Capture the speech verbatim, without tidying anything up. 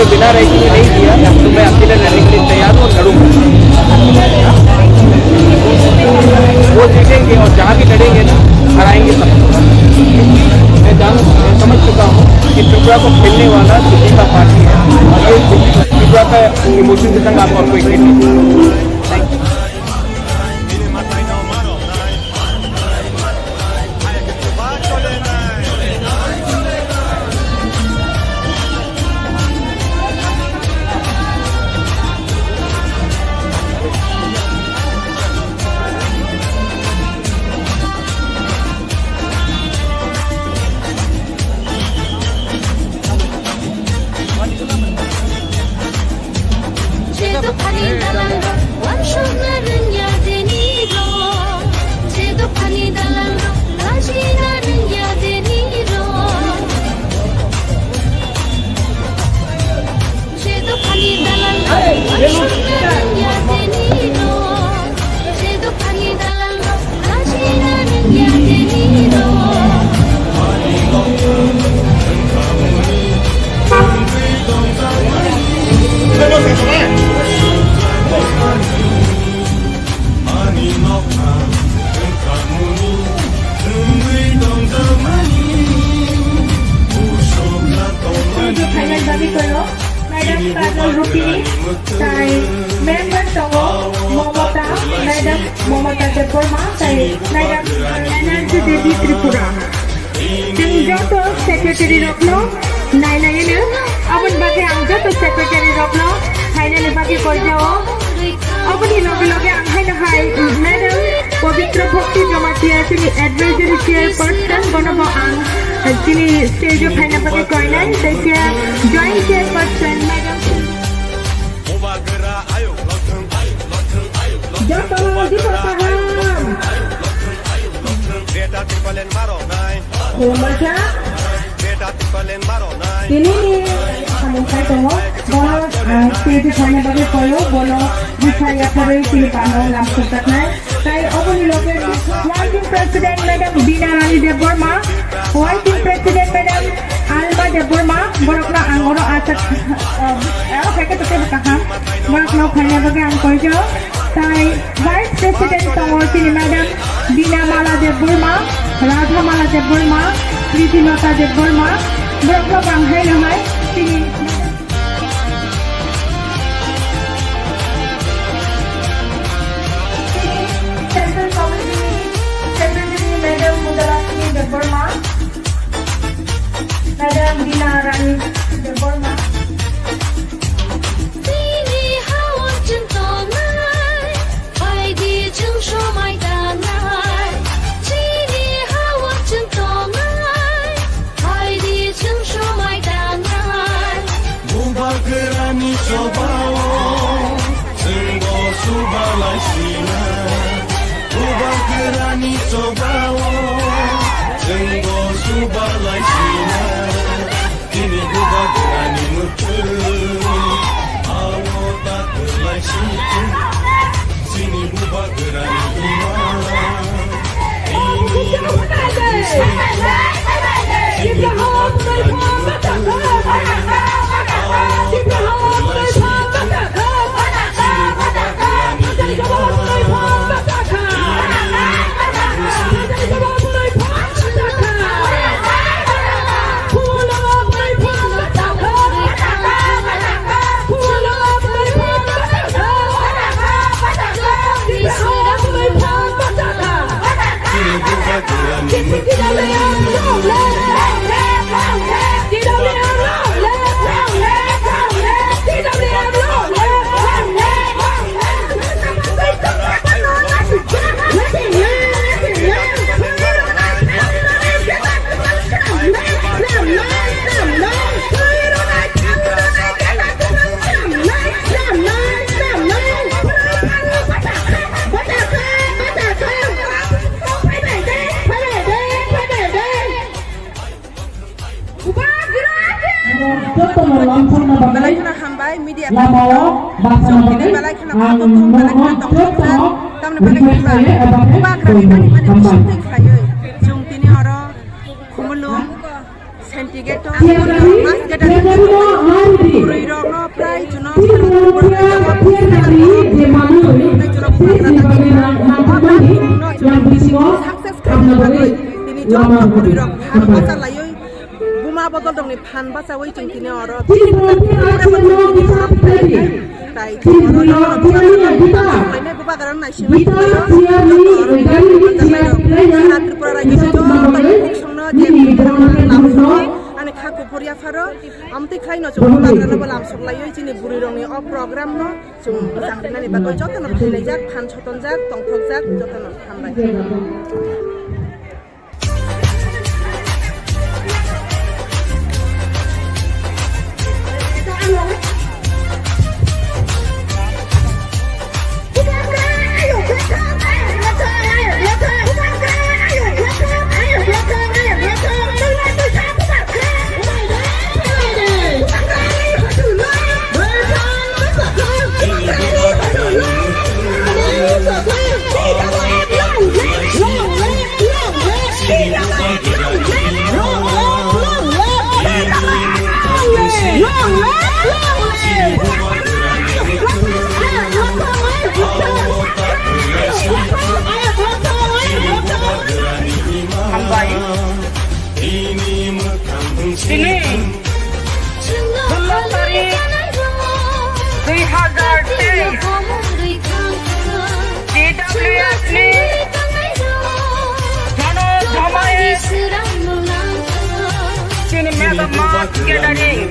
बिना राय के नहीं दिया, तो मैं अकेले लड़ने के लिए तैयार हूँ और लड़ूंगा। वो जीतेंगे और जहाँ भी लड़ेंगे ना, हराएंगे सबको। मैं जान, मैं समझ चुका हूँ कि त्रिपुरा को खेलने वाला दिल्ली का पार्टी है और ये दिल्ली, त्रिपुरा का इमोशन के संग आप और कोई खेल नहीं सकता। Thank you. Je dophani dalangrok, uansukna rwngya deni rok. Je dophani dalangrok, lajina rwngya deni rok. Je dophani dalangrok, uansukna rwngya deni rok. Je dophani dalangrok, lajina rwngya deni rok. Ani nokha wngkha muni, chwngwi tongjakmani, usukna tongmani. Khainai bagwi koyo, Madam Kajol Rupini, tai member tongo Momota, Madam Momota Debbarma, tai Madam Energy Devi Tripura. Chwng joto secretary rokno nainai hino, aboni bagwi ang joto secretary rokno phainani bagwi koijao. Aboni loge loge ang haino hai, Madam Pabitra Bhakti Jamatia, chini advisory chairperson, bonobo ang chini stage o phaina bagwi koinai, tei khe joint chairperson, Madam. Jotono juta kaham. Khulumbaikha. Tinini samung khai tongo. Bono, ah, stage phaina bagwi koyo, bono bwsa yapharwi tini pango lamsukjaknai. Tai oboni loge working president Madam Bina Rani Debbarma, working president Madam Alma Debbarma, borokno ang oro acha, ah, ah, hai khe tei kaham, borokno phaina bagwi ang koijo. Tai vice president tongo chini Madam Bina Mala Debbarma, Radha Mala Debbarma, Priti Lata Debbarma, borokno bang hai no hai chini Central Committee Secretary Madam Mudalakshmi Debbarma, Madam Bina Rani Debbarma. Chini ha-o chwng tongnai, phaidi chwng somai tangnai. Chini ha-o chwng tongnai, phaidi chwng somai tangnai. Bubagrani chobao chwngbo subalaisina. Bubagrani chobao chwngbo subalaisina. Chini bubagrani muchung ao takwlaisina. Chini bubagrani tuma. Belai kheno hambai media lamao basana bagwi belai kheno ang nono joto tamni belai kheno bubagrani mani mani hambai. Bisingtwi khlaiwi chwng tini oro Khumulwng senti Gathering, gathering no hari di. Tini pura tiar kati je manui, tini bagi nang nang mani, yang bisingo, karena bagi lama hari. Hambai. Buma bodol dongni phan bachawi chwng tini oro. Tini pura tiar kati no bisa tadi. Tai Tripura, Tripura ni Gita. Gita tiar ni, gari ni tiar ni, Tripura ni Gita Tripura ni, Tripura ni Gita Tripura ni. Ani kha kuphur yapharo, amtwi khlaino chwng bagrano bo lamsok laiwi chini bwrwirokni o program no chwng bwchang rinani bagwi jotono phailaijak, phan sotonjak, tongthokjak, jotono hambai. Hambai. Tini, sullo tarik, dui hazar teis, T W F ni Jano Jamaat, chini Mega Mart Gathering.